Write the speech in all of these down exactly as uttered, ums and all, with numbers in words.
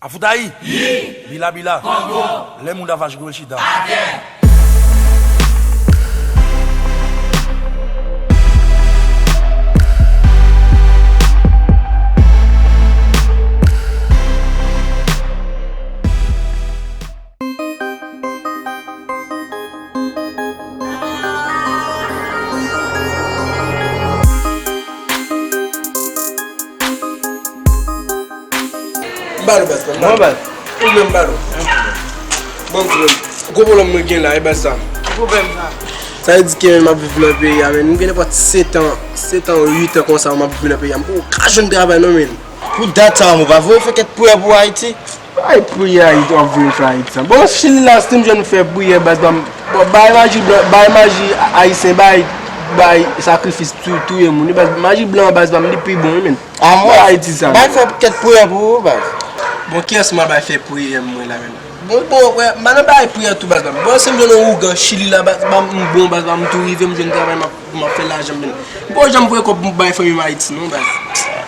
Afoutayi! Bila bila! Lè moun a vache gwo chita. M ba nou baz, man. Mwen baz. Ou menm ba nou. Bon, frè m. Gwo pwoblèm mwen gen la, e baz sa. Ki pwoblèm sa? Sa vle di ke m ap viv nan peyi a, men m gen nenpòt sèt an, sèt an, uit an konsa, m ap viv nan peyi a. M poko ka jwenn travay non, men. Pou dat sa, mwen pa vle fè kèk priyè pou Ayiti. Ay, priyè Ayiti, w ap vin fè Ayiti sa. Bon, Chili la, si m jwenn fè priyè, baz, ban m, bon, bay maji blan, bay maji ayisyen, bay, bay sakrifis, tou-, touye moun. Baz, maji blan, baz, ban m, li pi bon, wi, men. A mwen, bay Ayiti sa, bay men. Fè kèk priyè pou ou, baz. Bon, kiyès mwen bay fè priyè mwen la, men? Bon, bon, wè, m pa nan bay priyè tou, baz, ban m. Bon, si m jwenn yon ougan Chili la, baz, ban m, m bon, baz, ban m tou rive, m jwenn travay, m ap, m ap fè lajan, men. M poko janm voye kòb pou m bay fanmi m Ayiti, non, baz.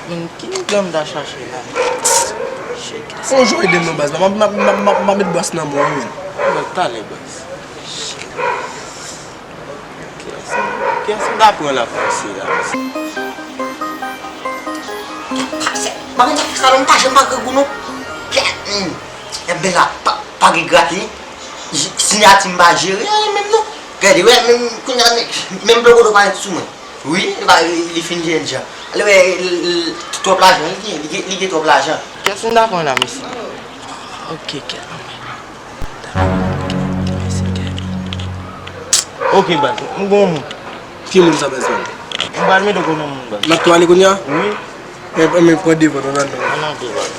Men ki nèg la m ta chache la? Shit. Fon jwe ede m non baz la. M ap, m ap, m ap, m ap, m ap met bòs nan men w wi, men. Bòs, talè, bòs. Shit. Kiyès, kiyès m ta pran la pou isi la? Bagay nan fè sa non, m pa janm pa grangou non. Kè, hmm. Ebyen la, pa, pa gen grate. J-, siyati m pa jere anyen menm non. Gade, wè, menm kounye a, menm, menm blokodo pa ret sou mwen. Wi, li pa, li, li fin jèn jan. Ale wè, l, l, twòp lajan, li gen, li gen, li gen twòp lajan. Kiyès m ta pran la, mesye? Ok, kèt, anmwey. Mèsi, kèt. Ok, baz, m gon moun. Ki moun sa, baz, mwen? M pral mete w konnen moun, baz. N ap tou ale kounye a? Wi. Men, men pran devan nou, nan, nan. Ann al devan.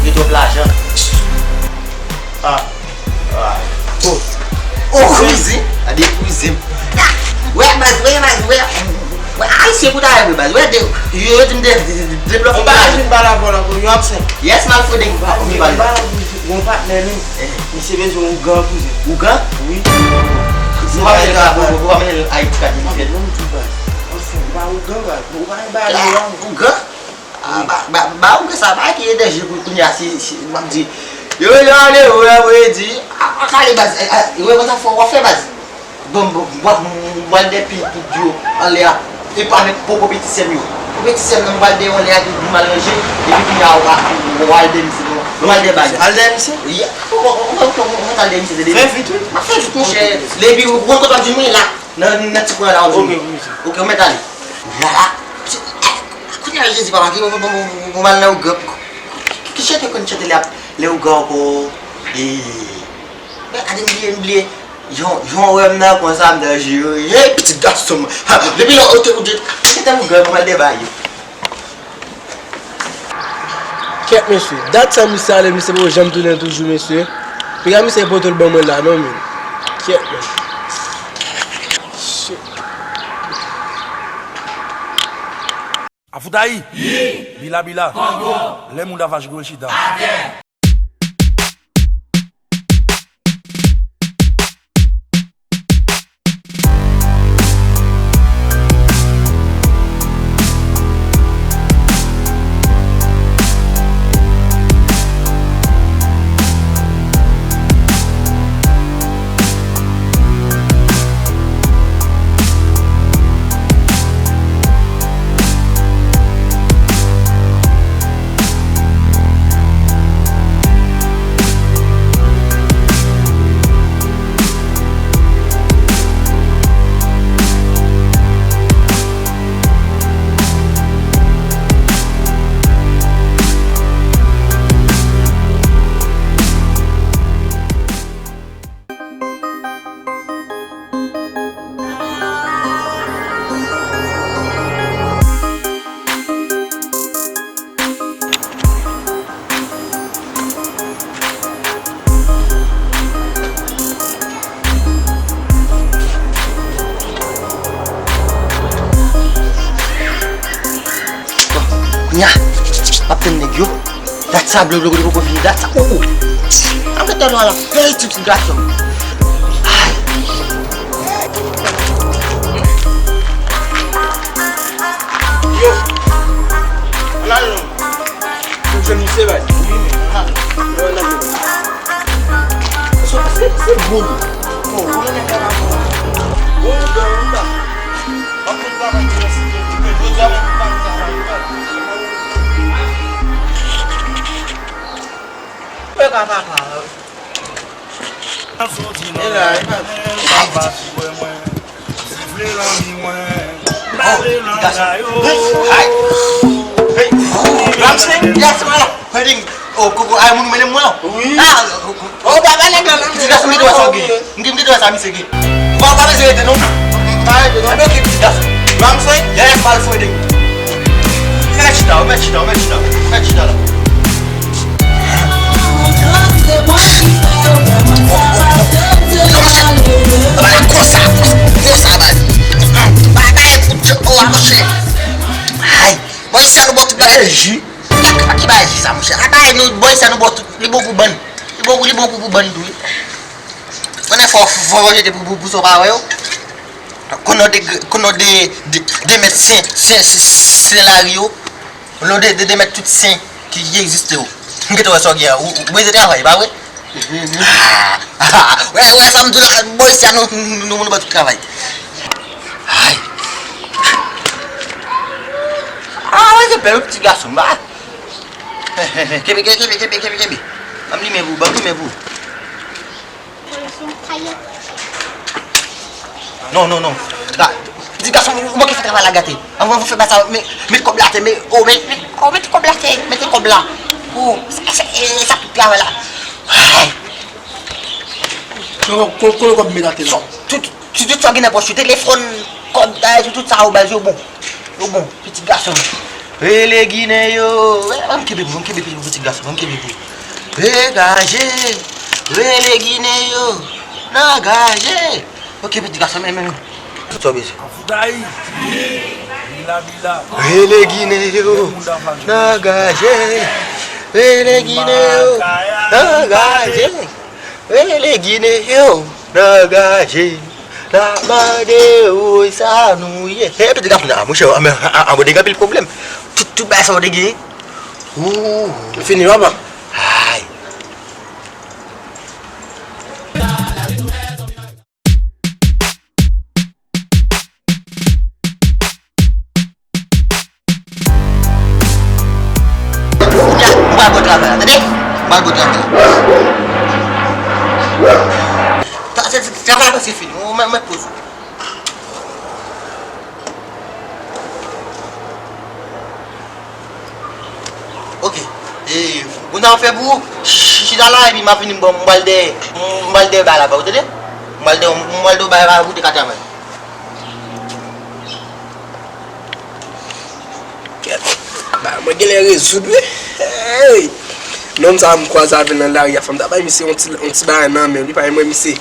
Li twòp lajan. Ah. Ah. Oh. Oh, kouzen. Gade kouzen. Wè, baz, wè, baz, wè. Wè, ayisyen pou ta wè, baz. Wè, de, yo, yo di m de, de, de, de blòf. Ou pa vin pale avè w la, pou yo absent. Yes, m al fouye de. Ou pa vin pale. Gon patnè menm. Eh. Misye bezwen ougan, kouzen. Ougan? Wi. Ou pa mennen l, ou pa mennen l Ayiti, kat li fèt. Non, m di, baz. Anfen, ou pa ougan, baz. Ou pa gen bagay la. Ougan? Ah, ba, ba, ba, ou gen sa, ba, ki e danje pou kounye a, si, si, m ap di, yo, yo, ale, yo, yo, di, a, a, kale, baz, a, a, yo, konsa fò w ap fè, baz. Bon, bon, bon, bon, m pral dèyè pil poud yo anlè a, e pa menm pou poko peti sè m yo. Pou peti sè m nan, m pral dèyè yo anlè a, epi m al ranje, epi kounye a, w a, w al dèyè misye, non, w al dèyè baz. Al dèyè misye? Wi, w, w, w, w, w al dèyè misye, se demen. Fè vit, wi. M ap fè vit, monchè. Epi, w konn kote w ap jwenn mwen la, nan, nan ti kwen la, w ap jwenn mwen. Ok, wi, mesye. Ok, w mèt ale. Lala. Kounye a Jezi papa, ki bon, bon, bon, bon, bon, mal nan ougan. Ki, ki chante konn chante lè, lè ougan ankò. E, men gade m bliye, m bliye. Jan, jan w wè m nan konsa, m danje yo. Hey, pitit gason m. Ha, depi lè ou te, ou te, ou te tèm ougan, m pral debay yo. Kèt, mesye. Dat sa misye ale, misye poko janm tounen toujou, mesye. Piga misye pote l ban mwen la, non, men. Kèt, men. Shit. Afoutayi! Bila bila! Lè moun a vache gwo chita. Sa blo blo blo poko fini dat sa. Ou ou. An mete lwa la. Hey ti ti gason. Ay. Yo. Ala non. Ou jwenn misye bay. Wi men. Ala. Yo nan men. Se se se bon. Oh, konnen nèg la pa bon. Bon, bon, bon. Ramsey, yes, man. Wedding. Oh, koko, ay, moun ou mennen mwen. Wi. Ah, oh, oh, oh, baba nèg la, non. Ti gason, m te wè sa w gen. M te, m te wè sa misye gen. Ou pa, ou pa bezwen rete, non. M pa rete, non. Ebyen, oke, ti gason. Ramsey? Yes, m al fè wedding. Mèt chita, mèt chita, mèt chita. Mèt chita la. Bagay pou djòb, oh, monchè. Ay, bon, sa nou bò tout bagay. Ki bagay sa, monchè? A bagay nou, bò sa nou bò tout, li bon pou bann. Li bon, li bon pou, pou bann tou, wi. Konnen fò, fò, fò jete pou, pou, pou sa w pa wè yo. Konnen de, konnen de, de, de mèt sen, sen, sen, sen lari yo. Konnen de, de, de mèt tout sen ki, ki egziste yo. M gentan wè sa w gen an. Ou, ou bezwen travay, pa vre? Ah, ah, ah, wè, wè, sa m di w la, bò isi a nou, nou, nou, nou ba tout travay. Ay. Ah, wè, se bèl, wi, ti gason, ba. Kenbe, kenbe, kenbe, kenbe, kenbe. Ban m limen pou ou, ban m limen pou ou. Non, non, non. Ga-, ti gason, ou manke fè travay la gate. Anvan, anvan fè bagay sa, met, met kòb la atè, met, oh, met, met, oh, met kòb la atè, mete kòb la. Oh, sa, sa, e, e sa tout travay la. Ay. Kote, kote, kote kòb met atè la? Tout, tout, tout sa gen nan pòch ou, telefòn, kòb, bagay, tout, tout sa, ou baz yo bon. Yo bon, pitit gason. Rele Ginen yo. Ban m kenbe pou, ban m kenbe pou pitit gason, ban m kenbe pou. Degaje. Rele Ginen yo. Nan gaje. Oke, pitit gason, men, men, men. Tout sa w bezwen. Afoudayy. Bila, bila. Rele Ginen yo. Nan gaje. Rele Ginen yo. Nan gaje. Rele Ginen yo. Nan gaje. N ap mande yo sa nou ye. Hey, pitit gason, ah, monchè, ah, men, ah, ah, ah, ou te gen anpil pwoblèm. Tout, tout bagay sa ou te gen. Ou. Fini, papa. Ay. Kounye a, m pral bò travay la, tande? M pral bò travay la. Sa, se, se, travay la prèske fini. Ou mèt, mèt poze ou. Oke. E, kounye a m fè pou ou, ch-, chita la, epi m ap vini, m pral dèyè, m pral dèyè ba la ba ou, tande? M pral dèyè, m pral dèyè ba la ba ou, ou te ka travay. Kèt, bagay mwen genlè rezoud wi. Hey! Nonm sa a m kwaze avè l nan lari a, fò m ta bay misye yon ti, yon ti bagay nan men l wi, paske mwen misye,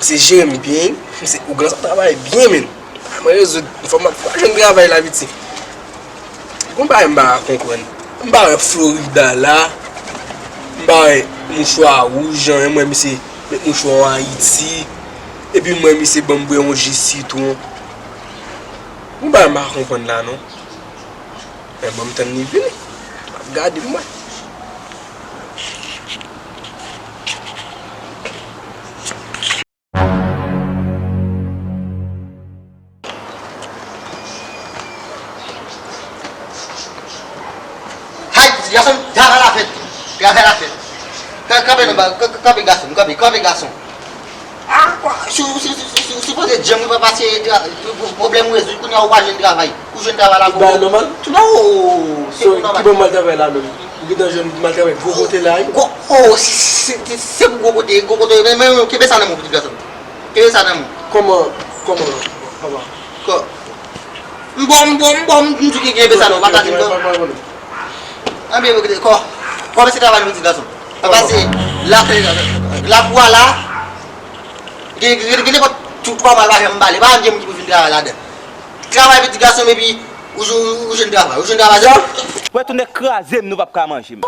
misye jere m byen, misye ougan sa travay byen menm. Bagay mwen rezoud, fò m, fò m jwenn travay la piti. Gon bagay m pa ka konprann. M pa wè Florida la, m pa wè mouchwa wouj jan, mwen misye met mouchwa an Ayiti, epi mwen misye ban m bwè yon ji sitwon. Gon bagay m pa konprann la non. Men ban m tann li vini. M ap gade m wè. Hay, ti gason, travay la fèt. Travay la fèt. Ka-, kanpe non, ba, ka-, ka-, kanpe gason, kanpe, kanpe gason. Ah, kwa, si w, si, si, si, si, sipoze djanm wi papa, se tra-, pwoblèm ou rezoud, kounye a ou pa jwenn travay. Ou jwenn travay la pou ou. Bagay nòmal? Non, se pou nòmal. Ki bon mal travay la menm? Ou gentan jwenn mal travay gwo kote la wi. Gwo, oh, se, se, se, se pou gwo kote, gwo kote, men, men, men, kenbe sa nan men w, pitit gason. Kenbe sa nan men w. Kòman, kòman, papa? Kò. M bon, m bon, m bon, m di w ki kenbe sa nan men w, pa kase m kò. Anben, kò, kòmanse travay nan pitit gason. Papa se la, la pou a la. Gen, gen, gen nenpòt tout kòman l pa janm bale. Pa janm gen moun ki pou vin travay ladan. Travay pitit gason m epi Ou jwenn, ou jwenn travay, ou jwenn travay, sa? Wè, tou nèg kraze m, nou p ap ka manje m.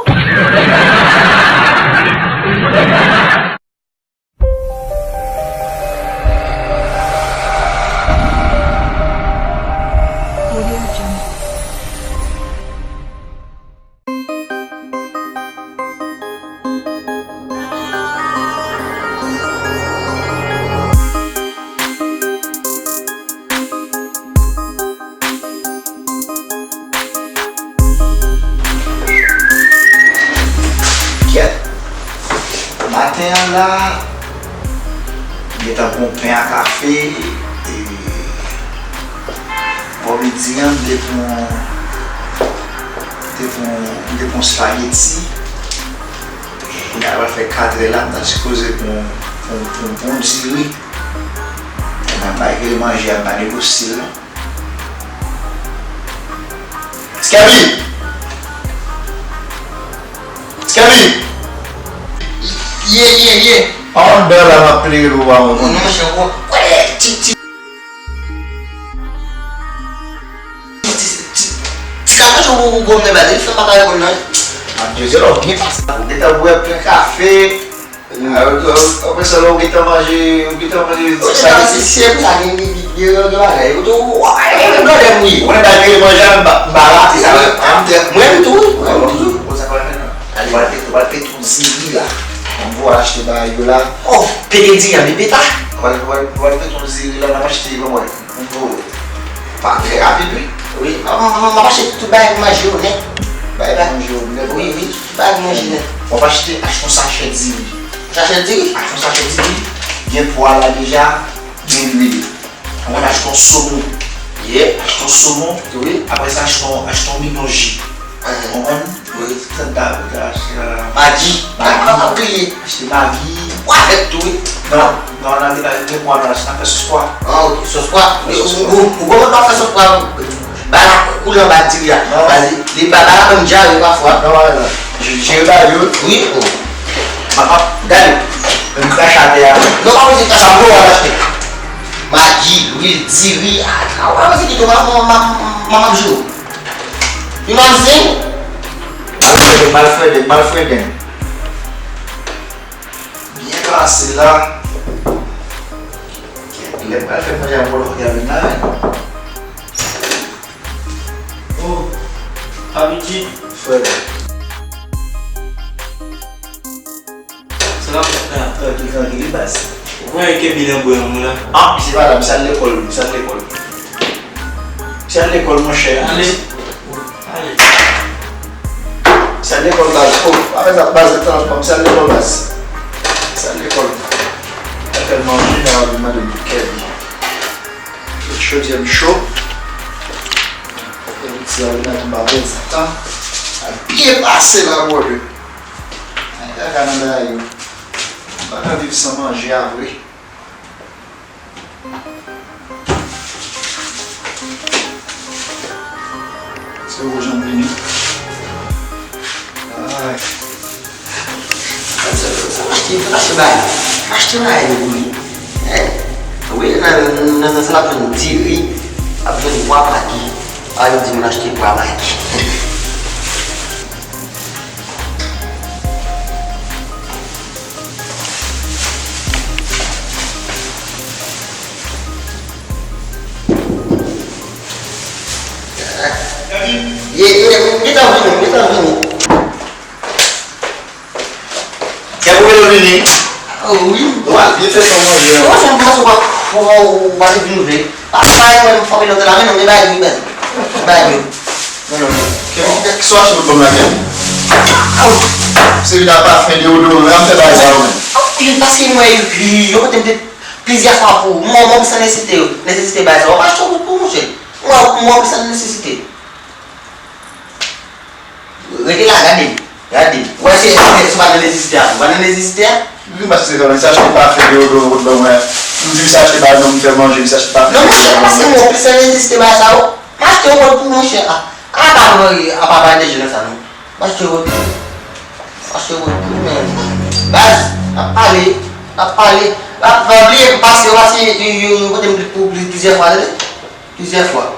Kèt. Maten an la, m gentan pran pen ak kafe, e bò midi an, m te pran, m te pran, m te pran spaghetti. Kounye a pral fè katrè la, m ta sipoze pran, pran, pran, pran diri. Mwen, malgre manje a, m pa negosye l non. Skèbi! Skèbi! Ye, ye, ye. Pa anndan la, m ap plede pou w pa anndan. Non, monchè, wè, wè, ti, ti. Ti, ti, ti, ti kafe ou, ou, ou gonmen ba li, fè m pa ka reponn nan. Adye, se lè w byen pase la. Ou gentan bwè plen kafe. Apre sa, lè w gentan manje, ou gentan manje. Ou gentan manje, se pou sa gen, gen, gen, gen, gen bagay. Ou tou, w ap gade m wi. Ou konnen bagay manje a, m pa, m pa rate sa. Mwen menm tou, wi. Mwen menm tou. Ou sa pral fè nan? Ou pral fè, ou pral fè tou diri la. Mwen vou achte bagay yo la. Oh, pete diri a, men peta. Ou pral, ou pral, ou pral fè tou diri la, n ap achte, ban mwen. Bon, pa trè rapid, wi. Wi, m, m, m ap achte tout bagay pou manje yo nèt. Bagay pou manje yo nèt. Wi, wi, tout bagay pou manje nèt. W ap achte, achte yon sachè diri. Sachè diri? Achte yon sachè diri. Gen pwa la deja, gen lwil. Ou konn achte yon somon. Yeah. Achte yon somon. Wi. Apre sa, achte yon, achte yon bidon ji. Ou konprann? Wi. Sa ta, ta achte, euh, Magi. Magi. Ah, ah, ah, bliye. Achte Magi. Pwavèt tou, wi. Non, non, nan, nan, nan, gen pwa nan, nan fè sòs pwa. Ah, ok, sòs pwa. Ou, ou, ou, ou konn fè sòs pwa. Ba la koule anba diri a. Non. Ba li, li ba, ba la menm djare pafwa. Non, non, non. Je, jere ba yo. Wi, oh. M ap, m ap, gade. Menm krache atè a. Non, pa mete krache atè a. Magi, lwil, diri. Ah, ah, wè, se ki tou, m, m, m, m, m ap jwe. Imajine. Mal freden, mal freden, mal freden. Byen pase la. Lè m pral fè manje a, mwen fòk y a vin la, wi. Oh, Abidji. Frè. Sa l ap fèt la? Trankil, trankil, wi, baz. Ou konnen ke bilan bwè yon moun la? Ah, misye pa la, misye al lekòl, misye al lekòl. Misye al lekòl, monchè. Ale. Ale. Misye al lekòl, baz. Oh, pa fè sa, baz, misye al lekòl, baz. Misye al lekòl. Sa fè manje, nan ap mande m pou kèd. Tout chodyè m cho. Fè piti a, nan tonbe a bèl zatan. Al byen pase la, brother. Ay, kaka nan bagay yo. M pa ka viv san manje a vre. Se ou jan m vini. Ay. Sa, sa, sa, m achte, m achte bagay. M achte bagay yo pou li. Eh, wi, nan, nan, nan sa l ap jwenn diri, l ap jwenn pwa Magi. A, yo di moun achte pwa Magi. Ye, ye, m gentan vini, m gentan vini. Kè pou mete vini. Oh, wi. Ou al byen fè sa w manje an. Ou se yon pwasou pa, pa, pa te vin ouvè. Pa, pa, mwen, m frape nan tèt la, men non, men bagay, men bagay. Non, non. Kè, kè, sa w achte pou banm la, kè? Se vin a pafen, deodoran, an fè bagay sa yo menm. Anpil, paske mwen, yo, yo pote m te plizyè fwa pou mwen, mwen, san nesesite, nesesite bagay sa yo. Ou pa achte pou, pou, monchè. Mwen, mwen, san nesesite. Rete la, gade m. Gade m. Ou wè se, se, se pa nan nesesite a, ou pa nan nesesite a? Wi, paske se sa, se achte pafen, deodoran, ou t ban mwen. M di misye achte bagay, non, m fè manje, misye achte pafen. Non, monchè, paske mwen, plis nan nesesite bagay sa yo. M achte yon kòd pou monchè a. A pa mwen, a pa bagay de jèn sa, non. M achte yon kòd pou. M achte yon kòd pou, men. Baz, n ap pale, n ap pale. N ap bliye, pase, pase, yo, yo, yo, kote m pou plizyè fwa, tande? Plizyè fwa.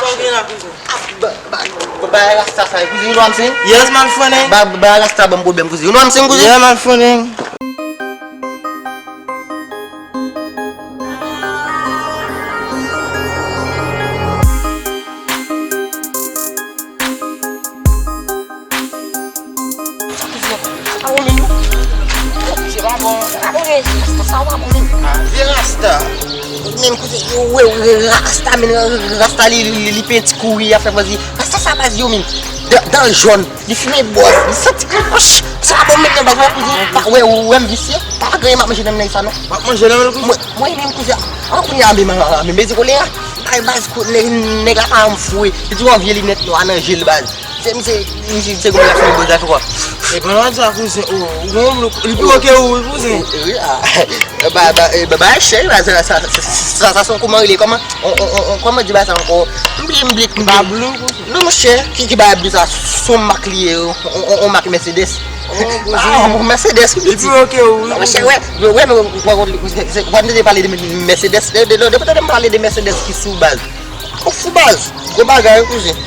Sa w gen la, kouzen? Ah, ba, ba, ba, ba rasta sa, kouzen, you know what I'm saying? Yes, man, funny. Ba, ba rasta ban m pwoblèm, kouzen. You know what I'm saying, kouzen? Yeah, man, funny. Sa kouzen, sa pa bon menm non. Se pa bon, se pa bon, men rasta sa ou pa bon menm. Ah, vye rasta. Men kouzen, yo, wè, wè, rasta, men rasta li, li, li, li penti kouri, ap fè baz li. Rasta sa baz yo menm. Dan, dan jòn, li fimen bòz, li santi kouch. Se pa bon menm non, baz, wè, kouzen, pa, wè, wè, m visye. Pa gen, m ap manje nan men sa non. M ap manje nan men kouzen. Mwen, mwen menm kouzen. An kounye a menm, menm, mezi kole a. Ay baz, kou-, nèg, nèg la pa yon fwe. Li di yon vye linèt nwa nan je l baz. Se misye, misye, misye kòman l ap fè bòz la fè kwa? E pa nan sa kouzen, oh, ou gon look, li pi wo ke ou, wi, kouzen. Wi, ah. Ba, ba, eh, ba, ba, chè, ba, sa, sa, sa, sa, sa, se kòman rele, kòman, on, on, on, on, kòman di ba sa ankò? M bliye, m bliye, m bliye. Ba blou, kouzen. Non, monchè, ki, ki ba blou sa? Se yon mak li ye, on, on, on mak Mercedes. Oh, kouzen. Ah, on Mercedes, wi. Li pi wo ke ou, wi. Non, monchè, wè, wè, wè, men, wè, wè, se, wè, nou te pale de Mercedes, de, de, de, de, de, m pale de Mercedes ki sou baz. Ou fou baz, gwo bagay wi kouzen.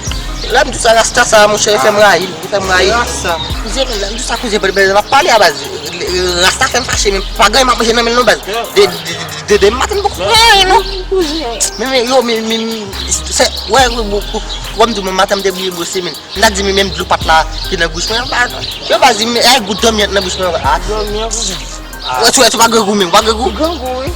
Lè m di sa rasta sa monchè, li fè m rayi l, li fè m rayi l. Rasta. Kouzen, lè m di sa kouzen, bèl, bèl, m ap pale a baz. Rasta fè m fache, men pa gen m ap manje nan men l non baz. De, de, de, de, de maten m poko fè anyen non. Men, men, yo, men, men, se, wè, wè, wè, wè, wè, m di w, men maten m te bliye bwose men. M ta di men menm dlo pat la ki nan bouch mwen an pa. Yo baz di men ay gout dòmi an nan bouch mwen an. Ah, dòmi an kouzen. Wè, tou, wè, tou pa grangou menm, pa grangou. Grangou, wi.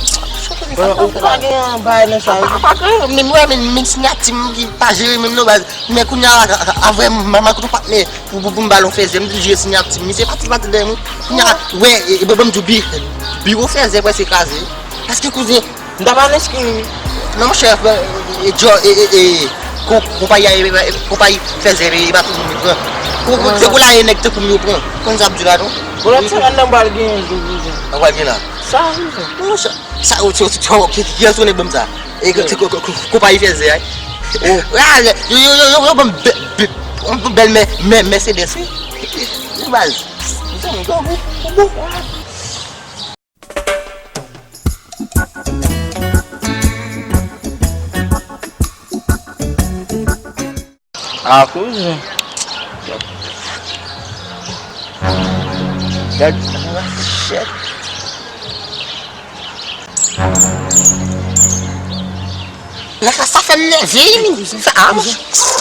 Ou pa gen yon bagay nan sa, wi. Pa, pa grangou, men wè, men, men sinyati m ki pa jere menm non, baz. Men kounye a, a, a, a, vrè, m, m, m, kote patnè, pou, pou, pou m ba l yon fèzè, m toujou jere sinyati m. Misye pati, pati dèyè m, wi. Kounye a, wè, e, e, bon, bon, m di w, bi, biwo fèzè, prèske kraze. Paske kouzen, m ta pa enskri wi. Non, monchè, e, e, e, e, kon-, konpayi a, e, e, konpayi fèzè, e, e pa tout moun yo pran. Kon-, kon-, se kou la, e nèg tankou m yo pran. Konn sa ap di la, non? Bon, la, ti ann nan bal gen yon jou, kouzen. An pral gen la. Sa, kouzen. Non, monchè, sa, yo, yo, yo, yo, ki, ki, ki retounen ban m sa? E, se ko-, ko-, ko-, konpayi fèzè, a. Oh. Ah, yo, yo, yo, yo, yo, ban m bè-, bè-, yon bèl mè-, mè-, Mercedes, wi. Wi, baz. Bon, bon, bon, bon. Ah, kouzen. Gad, gad, shit. Rasta sa fè m nève, wi, men. Sa, ah,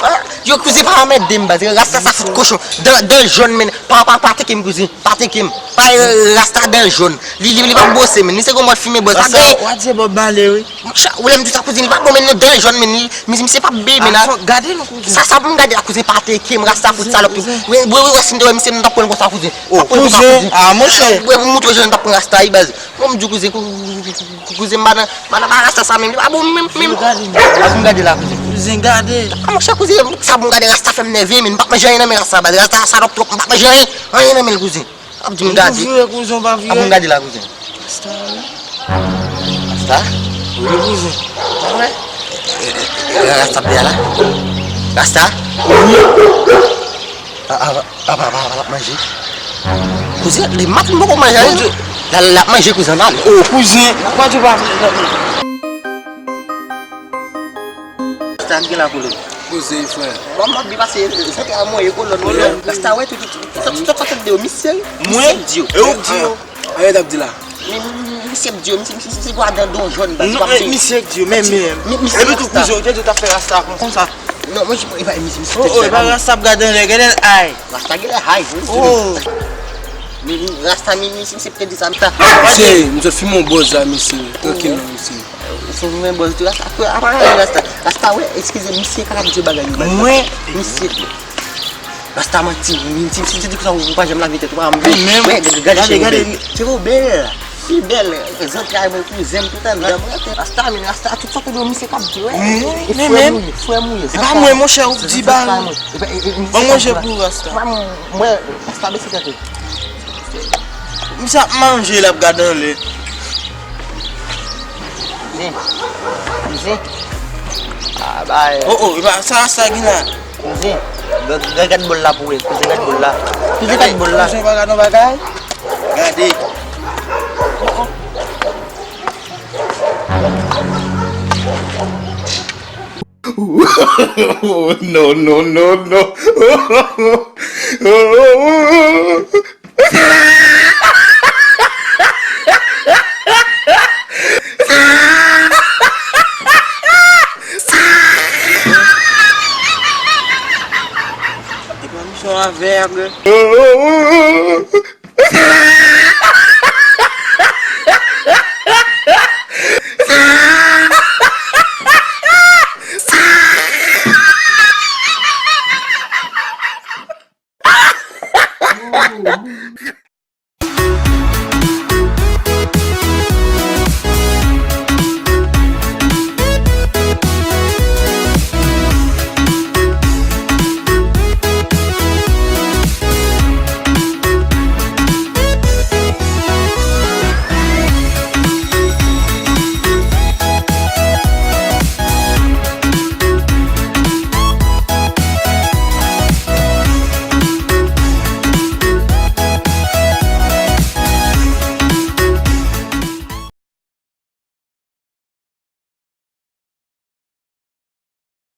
ah, yo, kouzen pa anmède m, baz. Rasta sa fout kochon. Dan, dan jòn, men. Pa, pa, pa teke m, kouzen. Pa teke m. Pa, eh, rasta dan jòn. Li, li, li pa bwose, men. Li se gon mòd fimen bwose. Rasta, w a di se Bob Marley, wi. Monchè, ou lè m di sa, kouzen, li pa bon, men, non, dan jòn, men. Li, misye, misye pa bebe, men. Ah, fòk gade non, kouzen. Sa, sa pou m gade la, kouzen, pa teke m, rasta fout salòp tou. Wi, wi, wi, wi, si m te wè misye, m t ap pran l konsa, kouzen. Oh, kouzen. Ah, monchè. Wi, pou m montre w jan m t ap pran rasta, wi, baz. Mwen, m di w, kouzen, kou-, kou-, kou-, kouzen, madan, madan pa rasta sa menm, li pa bon menm, menm. Gade, non. Ap m gade la, kouzen. Kouzen, gade. Ah, monchè, kouzen, sa bon, gade, rasta fè m nève, men m p ap manje anyen nan men rasta, baz. Rasta salòp twòp, m p ap manje anyen, anyen nan men l, kouzen. Ap di m gade. Ou vire, kouzen, ou pa vire. Ap m gade la, kouzen. Rasta, wi. Rasta? Wi, kouzen. Pa vre? E, e, e, rasta ap la. Rasta? Wi. A, a, a, a, a, a, l ap manje. Kouzen, li mat m poko manje anyen. L ap manje, kouzen, ann ale. Oh, kouzen. Kòman w pa vle? Rasta gen la koulè. Kouzen, frè. Bon, m ap byen pase, sante a mwen, e kolòn mwen. Rasta, wè, tout, tout, tout, tout, tout, misye, misye di yo. Mwen? E ou k di yo? Arete ap di la. Men, men, men, misye k di yo, misye, misye, misye gwa dan don jòn, baz. Non, men misye k di yo, men, men. Epi tou, kouzen, ou te di w t ap fè rasta konsa. Non, mwen, e pa misye, misye te di sa. Oh, oh, e pa rasta ap gade anlè, gade l ay. Rasta gen lè ay, wi. Oh. Men, men, rasta, men, misye, misye te di sa, men. Misye, m sot fimen yon bòz la, mesye. Trankil non, mesye. Ou fè mwen bòz tou, rasta, apa, apa, rasta, rasta, wè, eskize, misye ka ap di bagay yo, baz. Mwen? Misye. Rasta manti, misye, misye di konsa, ou pa janm lave tèt ou, pa menm. Wè, gade, gade, gade, cheve bèl. Cheve bèl, zantray mwen, kouzen m, tout anndan mwen. Rasta, men rasta, tout sa tou do misye k ap di, wè. E frè mouye, frè mouye, zantray. E pa mwen, monchè, ou di bagay. Ban manje pou rasta. Mwen, rasta, bese tèt ou. Misye ap manje, l ap gade anlè. Kouzen. Kouzen. Ah, bay. Oh, oh, e pa sa, sa ki la. Kouzen. Gad, gad, gad bòl la pou wè. Kouzen, gad bòl la. Kouzen, gad bòl la. Kouzen, pa gade yon bagay. Gade. Oh, oh. Oh, no, no, no, no. Epa misye yon avèg.